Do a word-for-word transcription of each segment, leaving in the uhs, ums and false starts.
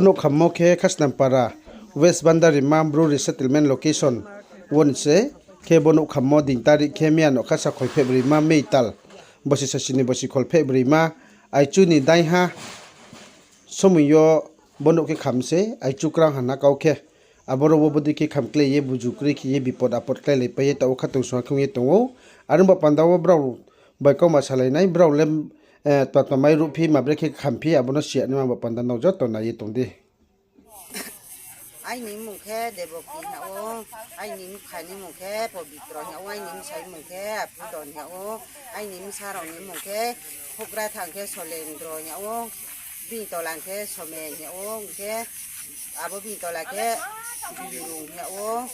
Nouh khammo khe Khasnampara, West Bandarima Bru Resettlement Location wo ni se. Khe bo nouh khammo din tarik khe miya no kha sa kholphehbroima May tal, bosi sasi ni bosi kholphehbroima, aichu ni daingha somoi yo bo nouh khe kham se, aichu krang ha na kau khe. Aboro wo bodei khe khamklei ye buju kroi khe ye bipot apot kláilaipai ye taoh wo khatungsung ha khe ong ye tong ou. Are ong ba panda wo brao bai kauma salai nai, brao le, eh, tma tma mairuh phi, ma brekhe kham phi, abo no si ya naima ba panda no joto nai ye tong di. Aini mmung khe Deboki hing yag ou, aini mpha ni mmung khe Pobitro hing yag ou, aini bsa ni mmung khe Apudon hing yag ou, aini bsa rao ni mmung khe houhgra thang khe Solendro hing yag ou, bini tola khe Somen hing yag ou, hing khe abo bini tola khe Birung hing yag ou,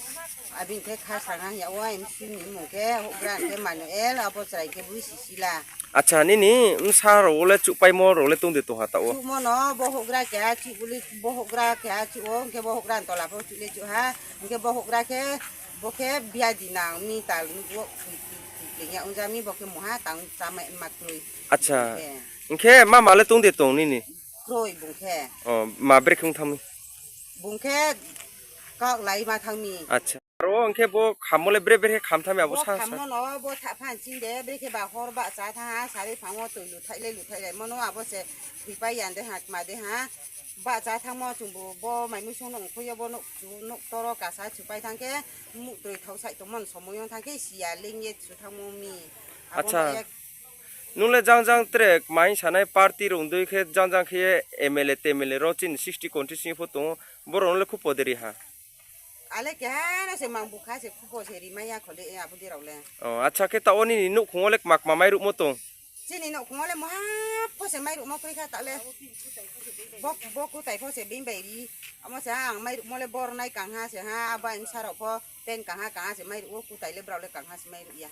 abini khe Khasangha hing yag ou, aini bsa ni mmung khe houhgra khe Manuel, abo chrai khe Bui Sisila. Acha, nini bsa rao wo le chuhpaimo rao le tong de tong ha taoh wo? Chuhmo no bo houhgra keha chuh, bo houhgra keha chuh ou, hing khe bo houhgra ni tola pho chuh le chuh ha, hing khe bo houhgra khe, bo khe biadi nang mi tal ni bo, kling ya ongja mi, bo khe mungha tang chámai ma kroi. Acha. Hing khe mama le tong de tong nini? Kroi bung khe. O, ma brekhe ong thanng mi? Bung khe kaohlai ma thanng mi. Acha. Aro hing khe bo khammo le bre bre khe kham thanng mi abo sa sa. Bo khammo no bo thahpha ching de, brekhe ba hor bahcha thanng ha, sari phang wo toi luthai le luthai laimo no, abo se thoipai ya de ha, kma de ha. Bahcha thanngmo chungbu bo mai muisung no ongkhoi yo bo nouh, nouh toro kasa chupai thanng khe, muh toi thao sai tongmo ni somoi yo thanng khe, si ya leing ye chu thanngmo mi. Abo acha. Nung le jang jang tre kma hing sanai party rao dei khe jang jang khe ye M L A, T M L A rao chini sixty constituency pho tong ou, brao no le khupo de ri ha? Ale keha no se mang bukha se khupo se rimai ya kho de, abo dei rao le. O, acha, khe taoh wo nini nouhkhong wo le kma kma mairuhmo tong? Chini nouhkhong wo le mungha pho se mairuhmo kroi kha taoh le. Bo, bo kutai pho se bini bai ri. Amo se ha ang mairuhmo le bor nai kangha se ha, abo aini bsa rao pho pen kangha kangha se mairuh ou, kutai le brao le kangha se mairuh ya.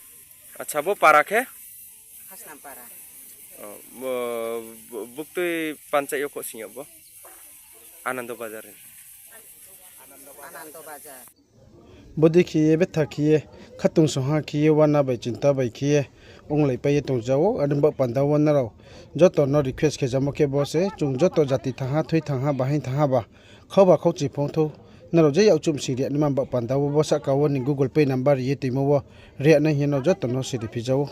Acha, bo para khe? Khasnam para. O, bo, bo, buktui panchayat yo kho sing yag bo? Anando Bazar. Anando Bazar. Bodei khe ye betha khe ye, khatungsung ha khe ye, uana bai chinta bai khe ye, onglaipai ye tongja ou, are ong ba panda wo nrao joto no request khe jamo khe bo se, chung joto jati thanng ha, thoi thanng ha, bahai thanng ha ba, khau ba khauchi phung thou, nrao je yakchuh msing ri ya naima ba panda wo bo sahka wo ni Google Pay number ri ye toimo wo ri ya nai hing ye no joto no siri phi ja ou.